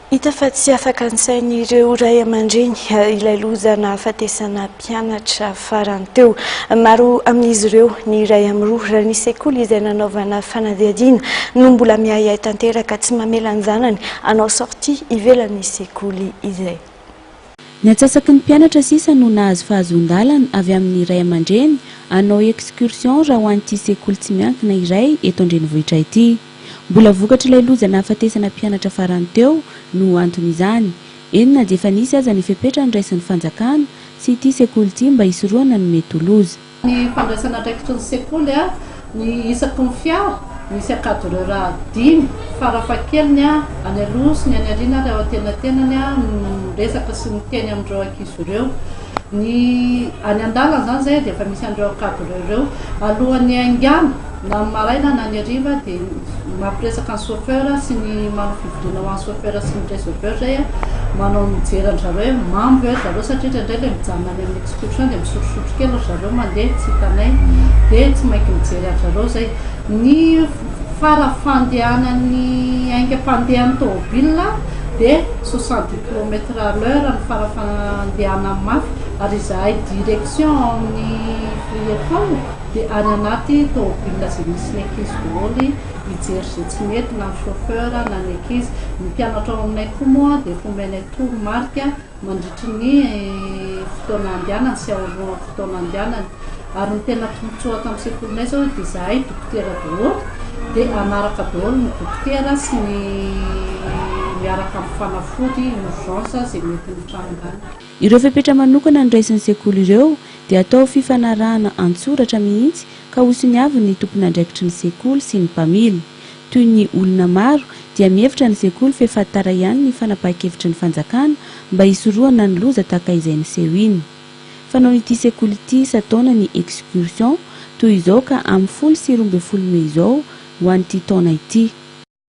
Hita fa tsy afaka an-tsain'ireo ray aman-dreny ilay loza nahafatesana mpianatra farany teo. Maro amin'izy ireo, ny iray amin'ny roa, raha ny sekoly izay nanaovana fanadihadiana no mbola miahiahy tanteraka tsy mamela ny zanany hanao sortie ivelan'ny sekoly izay. Ny antsasaky ny mpianatra sisa no nahazo fahazoan-dalana avy amin'ny ray aman-dreny hanao excursion raha ho an'ity sekoly tsy miankina iray eto an-drenivohitra ity. Mbola vokatr'ilay loza nahafatesana mpianatra farany teo no anton'izany. Eny na dia efa nisy aza ny fepetra noraisin'ny fanjakana sy ity sekoly ity mba hisorohana ny mety ho loza. Ny fandraisana andraikitry ny sekoly, ny isaky ny fiara, misy encadreur dimy farafahakeliny any aloha sy ny any aoriana ary ao antenatenany miresaka sy miteny amin'ireo ankizy ireo. Ny any an-dalana izany izay dia efa misy an'ireo encadreur ireo. Alohan'ny haingana na ny maraina na ny hariva dia mampiresaka ny chauffeur sy ny manao fivoriana ho an'ny chauffeur sy ny receveur izay manao mijery an-dry zareo hoe mamo ve ry zareo satria indraindray ilay mijanona any amin'ny excursion dia misotrosotro kely ry zareo mandeha tsy hitanay dia tsy mainky mijery an-dry zareo izay. Ny fara fandehanan'ny haingam-pandehan'ny tômôbila dia 70 kilomètre à l'heure ny fara fandehanany mafy ary izahay direction ao amin'ny école dia any anaty tômôbila izay misy ny ankizy daholo hijery izay tsy mety na ny chauffeur na ny ankizy. Ny mpianatra ao aminay koa moa dia efa omenay toromarika mandritry ny fotoana andehanany sy aorian'ny fotoana andehanany. Ary ny tena tombontsoa ato amin'ny sekolinay izao dia izahay dokotera daholo dia hanaraka daholo ny dokotera sy ny miaraka amin'ny fanafody urgence izay mety mitranga any. Ireo fepetra manokana noraisin'ny sekoly ireo dia atao fifanarahana an-tsoratra mihitsy ka hosoniavin'ny tompon'andraikitry ny sekoly sy ny mpamily. Toy ny olona maro dia mihevitra ny sekoly f'efa tara ihany ny fanapahan-kevitry ny fanjakana mba hisorohana ny loza tahaka izay niseho iny. Fanaon'ity sekoly ity isan-taona ny excursion toy izao ka amin'ny 2010 mey izao ho an'ity taona ity.